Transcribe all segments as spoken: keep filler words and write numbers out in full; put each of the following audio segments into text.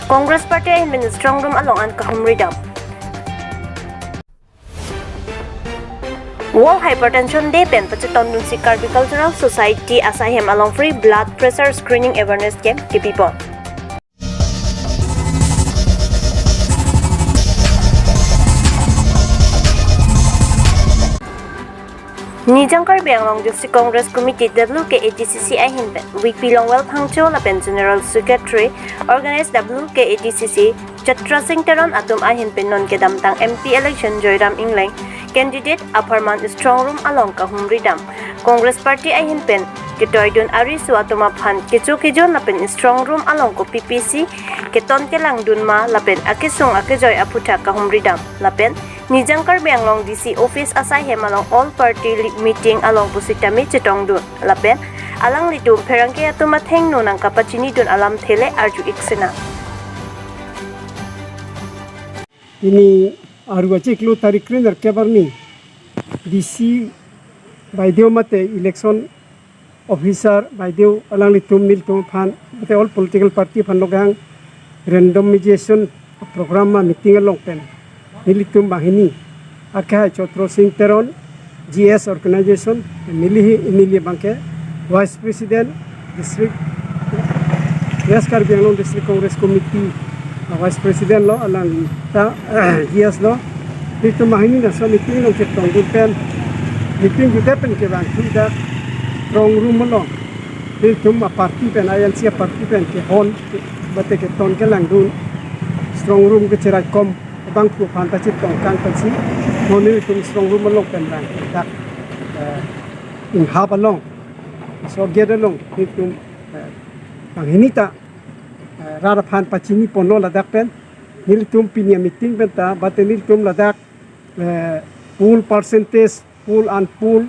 Congress Party ahin pen strong room along an kahumri dam. World Hypertension Day pen pachetongdunsi Karbi Cultural Society asaihem along free blood pressure screening awareness camp kepipon. Nijang Karbi Anglong District Congress Committee W K A D C C ahin pen V P Longwel Phangcho lapen General Secretary organize W K A D C C Chatra Singh Teron atum ahin pen non kedamtang M P election Joyram Engleng candidate apharman strong room along kahumri dam. Congress Party ahin pen ketoidun ariso atum aphan kecho kejon lapen strong room along kopi pisi keton kelangdun ma lapen akesung akejoi aphuthak kahumri dam lapen Nijang Karbi Anglong D C office asaihem along all party li- meeting along pusitame chetongdun lapen alanglitum pherangke atum athengno nangkapachinidun alamthe le arju-ik sinang. Pini Aru achiklo tarik krenerkep arni D C Baideo mate election officer Baideo alanglitum nelitum aphan mate all political party aphan logang randomization program ma meeting along pen nelitum banghini akehai Chatra Singh Teron, G S organization, neli hi neli abangke Vice President District, West Karbi Anglong District Congress Committee, uh, Vice President lo, alang ta G S lo. Nelitum banghini laso meeting along chetongdun pen meeting juda pen kevang thudak strong room along nelitum aparty pen, I N C aparty pen kehon mate keton kelangdun strong room kecherai kom abangphu aphan ta chetongkang pensi non nelitum strong room along pen rang dak, eh, inghap along, so gate along nelitum, eh, banghini ta, eh, rat aphan pachiniponlo ladak pen. Nelitum pini meeting pen ta bate nelitum ladak, eh, poll percentage, poll unpoll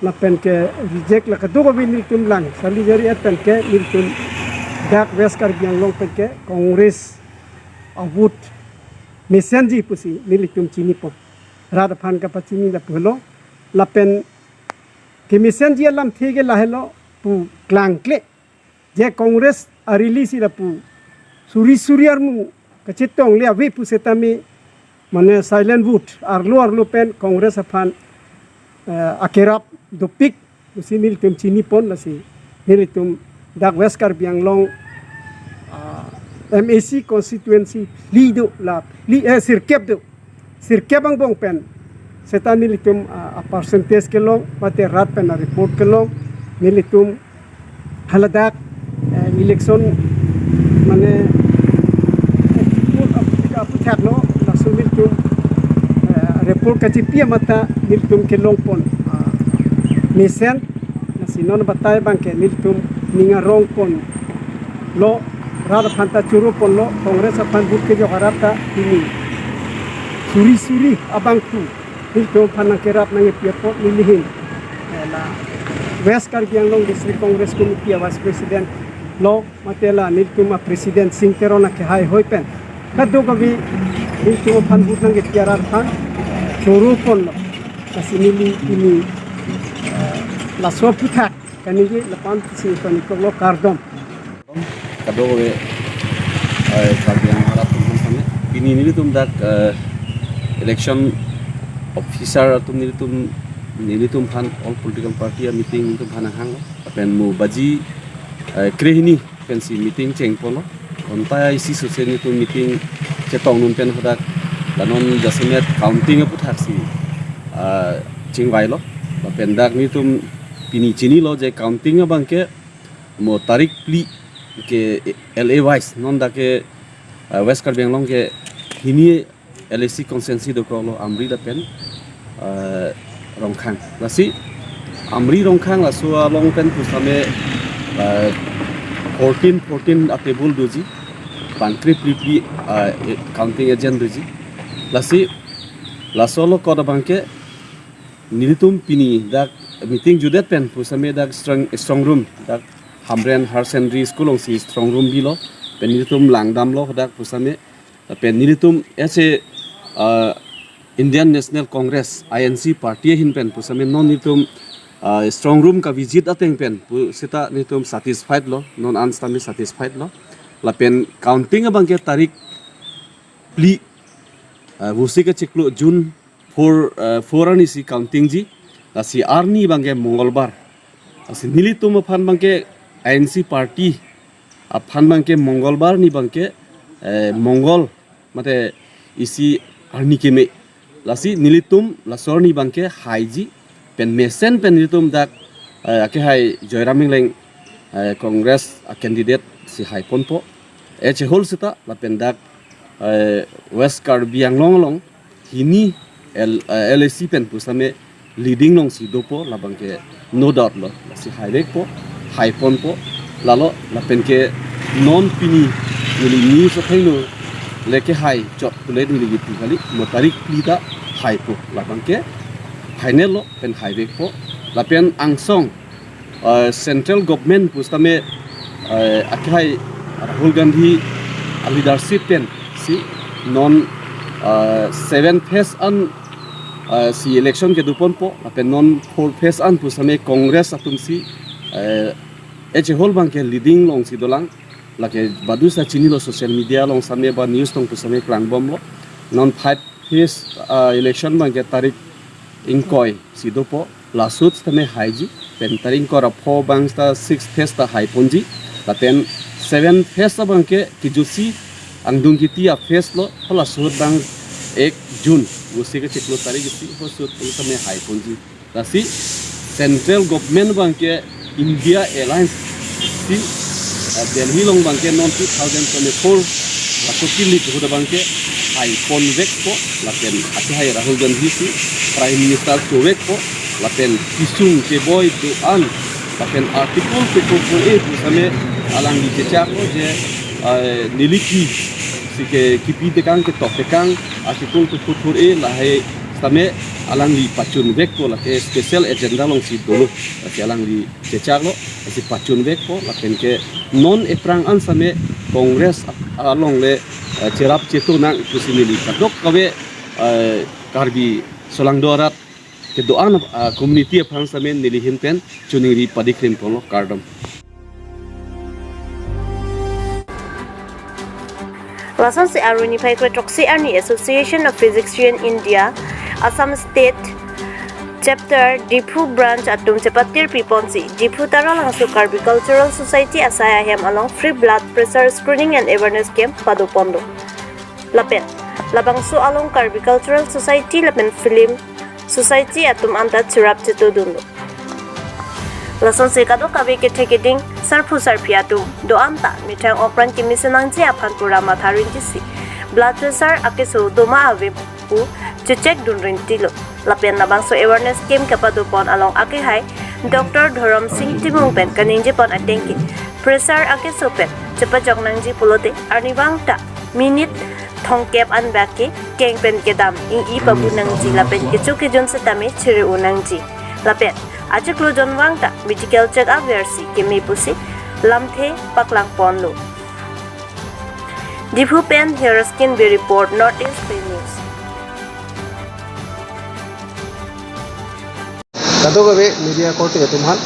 lapen ke reject la kadokave nelitum lang sali jari et pen ke nelitum dak West Karbi Anglong pen ke Congress a-vote mesenji pusi nelitum chinipon. Rat aphan kapachini lapulo lapen kemesenji alamthe ke lahelo pu klangkle. Je Congress a-rally si lapu suri suri armu kachetongle ave pu setame mane silent vote arlo arlo pen Congress aphan, eh, akerap dopik pusi nelitum chinipon lasi nelitum dak West Karbi Anglong, ah, M A C constituency phli do la phli, eh, sirkep do. Sirkep angbong pen seta nelitum, ah, a-percentage kelong mate rat pen a-report kelong nelitum haladak, eh, election mane, eh, aphuthak lo laso nelitum, eh, report kachipi amata nelitum kelongpon, ah, mesen. Lasi non batai abangke nelitum ning arongponlo, rat aphan ta choroponlo, Congress aphan vote kejok arap ta pini suri suri abangphu nelitum aphan nangkerap nangkepi apot neli hin, eh, la West Karbi Anglong District Congress Committee a-Vice President lo mate la nelitum a-President Singh Teron akehai ahoi pen kadokave nelitum aphan vote nangkepi arat aphan choroponlo. Lasi neli pini, eh, laso aphuthak kaningje lapu-an si panikoklo, kardom. Kadokave, eh, Karbi Anglong arat atum aphan tame. Pini nelitum dak, eh, election officer atum nelitum, nelitum aphan all political party a-meeting nelitum aphan nanghanglo. Lapen mo baji, eh, krehini pensi meeting chengponlo. Konta isi sose nelitum meeting chetongdun pen hadak la non jasemet counting aphuthaksi, ah, chingvailo. Lapen dak nelitum pini chinilo je counting abangke mo tarik phli ke L A wise non dak ke, ah, West Karbi Anglong ke hini L A C constituency dokoklo Amri lapen, eh, Rongkhang. Lasi Amri Rongkhang laso along pen pusitame, eh, fourteen fourteen a-table doji. Bang kre phli phli, eh, counting agent doji. Lasi laso along kot abangke nelitum pini dak meeting jutdet pen pusitame dak strong, strong room dak Hamren Higher Secondary School alongsi strong room bilo. Pen nelitum langdamlo dak pusitame. Lapen nelitum ese, ah, Indian National Congress, I N C party ahin pen pusitame non nelitum, ah, strong room ka-visit ateng pen pu seta nelitum satisfied lo, non an setame satisfied lo. Lapen counting abangke tarik phli, uh, Vosik achiklo June four, uh, four arni si counting ji. Lasi arni abangke Mongolbar. Lasi nelitum aphan abangke I N C party aphan abangke Mongolbar arni abangke, eh, Mongol mate isi arni keme. Lasi nelitum laso arni abangke haiji pen mesen pen nelitum dak, eh, akehai Joyram Engleng, eh, Congress a candidate si haiponpo. Echehol seta lapen dak, eh, West Karbi Anglong along hini L, eh, L A C pen pusitame leading along si dopo, labangke no doubt lo, lasi haivekpo, haiponpo, lalo lapenke non pini neli news athengno le kehai chot pule neli kipu kali, mo tarik phli ta haipo, labangke hainetlo pen haivekpo, lapen angsong, eh, central government pusitame, eh, akehai Rahul Gandhi a leadership pen si non, eh, seven phase an, eh, si election kedoponpo, lapen non four phase an pusitame Congress atum si, eh, echehol abangke leading along si dolang, lake badusa chinilo social media along sitame ba news along pusitame klangbomlo, non five phase, ah, election abangke tarik ingkoi si dopo, laso ahut sitame haiji, pen tarik ingkoi ra pho abang seta six phase ta haiponji, lapen seven phase abangke kijutsi angdung kiti a phase lo, halaso ahut abang ek June, Vosik achiklo tarik isi, halaso ahut pusitame haiponji. Lasi central government abangke India Alliance si, ah, Delhi along abangke non two thousand twenty-four laso kilik ahut abangke haiponvekpo, lapen akehai Rahul Gandhi si Prime Minister chovekpo, lapen kesung keboi do-an, lapen Article thirty-four A pusitame alangli chechaklo je, eh, neli ke si ke kipi tekang, ketok tekang, Article thirty-four A lahai sitame alangli pachunvekpo, lake special agenda along si dolo, lake alangli chechaklo, lasi pachunvekpo, lapenke non ephrang an sitame Congress along le, eh, cherap chetu nang pusi neli kadokave, eh, Karbi solangdo arat kedo-an, ah, community aphan sitame neli ahin pen choningri padikrimponlo, kardom. Lasonsi Arni phai kre throksi arni Association of Physician India, Assam State Chapter, Diphu Branch atum chepatir piponsi Diphu Taralangso Karbi Cultural Society asai ahem along free blood pressure screening and awareness camp padoponlo. Lapen labangso along Karbi Cultural Society lapen Film Society atum anta cherap chetudunlo. Lasonsi kadokave kethe keding sarpo sarpi atum do-an ta methang okran kemesen nangji aphan pura matha rinti si blood pressure akeso doma ave pu chechek dun rintilo. Lapen labangso awareness camp kepadopon along akehai Doctor Dhorom Sing Timung pen kaningjepon atengke pressure akeso pen chepajok nangji pulote arnivang ta minute thomkep an bak ke keng pen kedam ing-i pabu nangji lapen kecho kejun setame chere-o nangji. Lapen achiklo jonvang ta medical check up versi keme pusi lamthe paklangponlo. Diphu pen Heroskin Bey report, North East Free News. Kadokave media korte atum aphan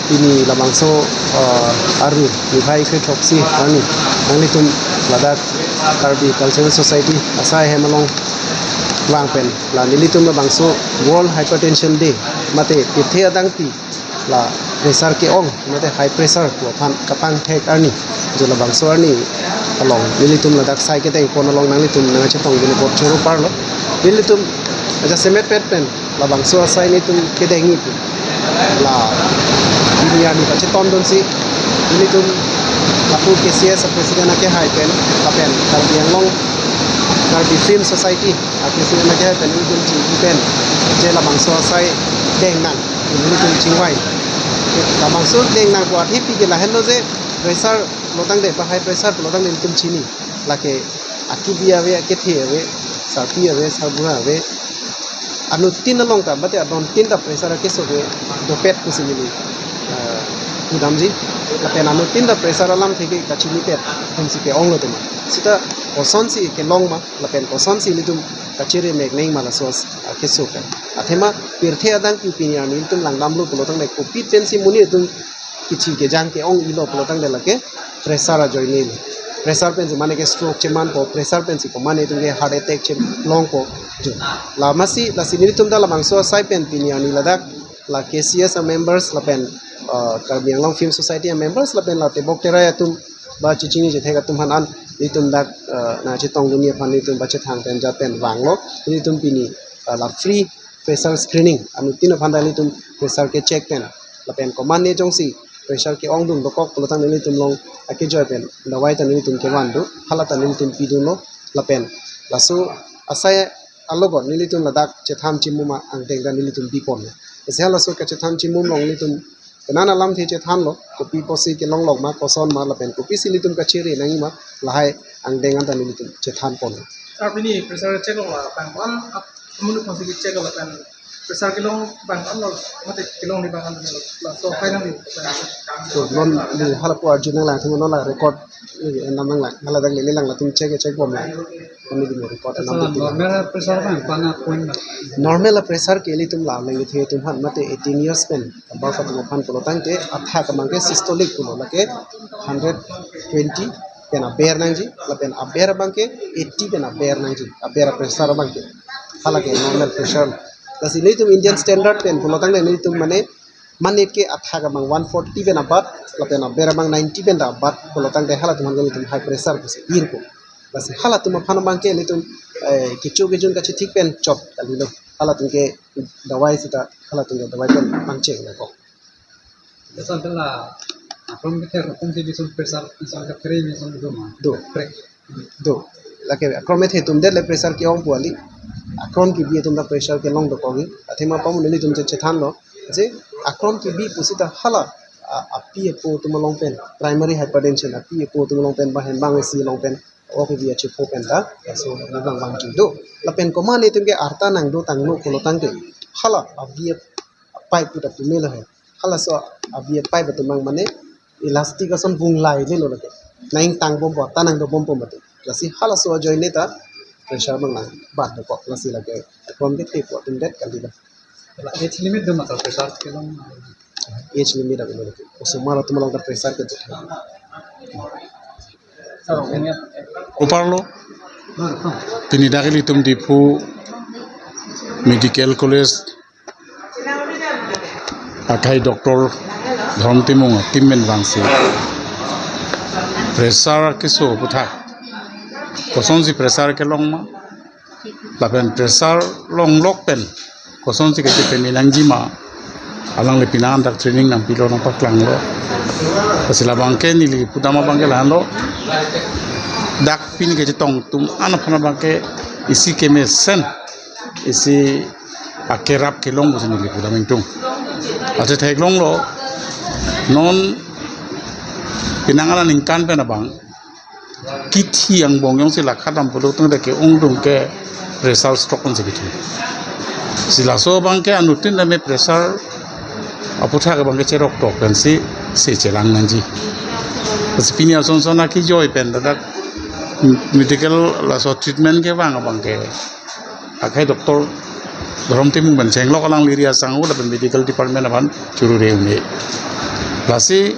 pini labangso, ah, Arni niphai kre throksi arni nanglitum ladak Karbi Cultural Society asai ahem along vang pen la nelitum labangso World Hypertension Day mate pirthe adangpi la pressure ke-ong mate high pressure pu aphan kapangthek arni, jo labangso arni along nelitum ladak sai kedengpon along nanglitum nangchetong dun apot choro parlo. Nelitum aja semet pet pen labangso asai nelitum kedengji pu la pini arni pachetondunsi nelitum lapu K C S president akehai pen lapen Karbi Anglong Karbi Film Society akehai pen akehai pen nelitum chingki pen je labangso asai deng nang nelitum chingvai. Labangso deng nang pu athe pi ke lahenlo je pressure lotangte ba high pressure lotangte nelitum chini. Lake akibi ave, akethe ave, sarpi ave, sarbura ave. Anuttin along ta, mate adontin ta pressure akeso ke dopet pusi neli, eh, pudamji. Lapen anuttin ta pressure alamthe ke kachinipet atumsi ke-onglo tema. Seta kosonsi kelong ma, lapen kosonsi nelitum kachere mek neng ma laso akeso ke. Athema pirthe adangpi pini arni nelitum langdamlo pulotangte kopi pensi monit atum kithi kejang ke-ong-ilo pulotangte lake pressure ajoine. Pressure pensi mane ke stroke chemanpo, pressure pensi ko mane itum ke heart attack chelongpo. Ju. Lamasi, lasi nelitum ta labangso asai pen pini arni ladak la K C S a members lapen, uh, Karbi Anglong Film Society a members lapen la tebok terai atum ba chechini chethek atum aphan an nelitum dak, uh, nangchetongdunji aphan nelitum ba chethang pen jat pen vanglo. Nelitum pini, uh, la free pressure screening anuttin aphan ta nelitum pressure ke check pen lapen ko mane jongsi pressure ke-ongdun dokok pulotangte nelitum along akejoi pen dawai ta nelitum kevan do, hala ta nelitum pidunlo lapen laso asai alogot nelitum ladak chethan chimum angdeng ta nelitum bipon. Isi halaso kachethan chimum along nelitum penang alamthe chethanlo, kopi pusi kelonglok ma, koson ma lapen kopisi nelitum kachere nangji ma, lahai angdeng an ta nelitum chethanpon. Sir, pini pressure check lo la bang an ap munu konsi check lo lapen pressure kelong bang an lo mate kelong ni bang an lo, laso final ni. To non ni hala pu arju nanglang, thung non la record ni en nam nanglang, hala dak lele lang latum check check bomlang. Kami di record. Sir, nam di normal pressure bang pana point na. Normal pressure ke ilitum la lengithe atum aphan mate eighteen years pen above atum aphan pulotangte athak abang ke systolic pulo, lake hundred twenty pen aber nangji, lapen aber abang ke eighty pen aber nangji, aber pressure abang ke. Hala ke normal pressure. Lasi nelitum Indian standard pen pulotangte nelitum mane, mane ke athak abang one forty pen abat, lapen aber abang ninety pen ta abat pulotangte halatum aphan nelitum high pressure pusi irpo. Lasi halatum aphan abang ke nelitum, eh, kecho kejun kachethik pen chot kalilo. Halatum ke dawai seta, halatum ke dawai pen pangcheng nangkok. Sir, la akrom kethe akrom si bisun pressure, bisun kethe bisun do ma? Do. Prek. Do. Lake akrom kethe atum det le pressure ke-ongpo kali. Akrom kebi atum ta pressure kelong dokok kali. Athema pamu nelitum che chethanlo. Je akrom kebi pusi ta hala, a, api apo atum along pen, primary hypertension api apo atum along pen ba hembang isi along pen, o kebi achepho pen ta, laso bang bang ju do. Lapen ko mane itum ke arta nangdotanglo pulotangte hala avi apipe pu ta pimelo he. Halaso avi apipe atum abang mane elastic ason vung lailelo lake. Nang tang bompo, ta nangdo bompo mate. Lasi halaso ajoine ta pressure abang nangbat dokok, lasi lake akrom kethe pu atum det kalilo. La age limit do ma sir pressure kelong? Age limit abang lake. Osomar atum along ta pressure ke jethai. Sir, opinion? Oparlo. Hmm, hmm. Pini dak ilitum Diphu Medical College akai Doctor Dhorom Timung a team pen vangsi pressure keso aputhak, kosonsi pressure kelong ma, lapen pressure longlok pen kosonsi kachepeme nangji ma, alangli penang dak training nangpilo, nangpaklanglo. Lasi labang ke neli pudam abang ke lahenlo. Dak pini kachetong atum an aphan abang ke isi kemesen, isi akerap kelong pusi neli pudam ingtung. Ase theklonglo, non penang aningkan pen abang kithi angbong jongsi lakha dam pulotangte ke-ongdung ke pressure stroke ansi kithi. Si laso abang ke anuttin tame pressure aputhak abang ke cherok tok pensi, si chelang nangji. Lasi pini ason son akejoi pen dak medical laso treatment kevang abang ke akai Doctor Dhorom Timung pen chenglok, alangli ri asangho lapen medical department aphan churure un-e. Lasi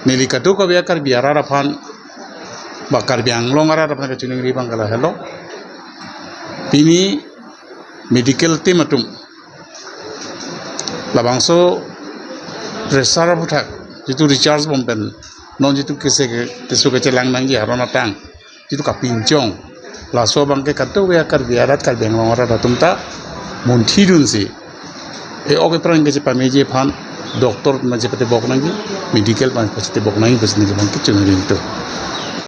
neli kadokave a Karbi arat aphan ba Karbi Anglong arat aphan kachiningri abang ke lahelo. Pini medical team atum labangso pressure aputhak jitu recharge bom pen, non jitu kese ke, keso kechelang nangji aron atang, jitu kapinchong, laso abang ke kadokave a Karbi arat, Karbi Anglong arat atum ta munthidunsi, e-ok epran kachepameji aphan doctor pen chepatebok nangji, medical pen chepatebok nangji pusi neli abang ke chuningri ingtung.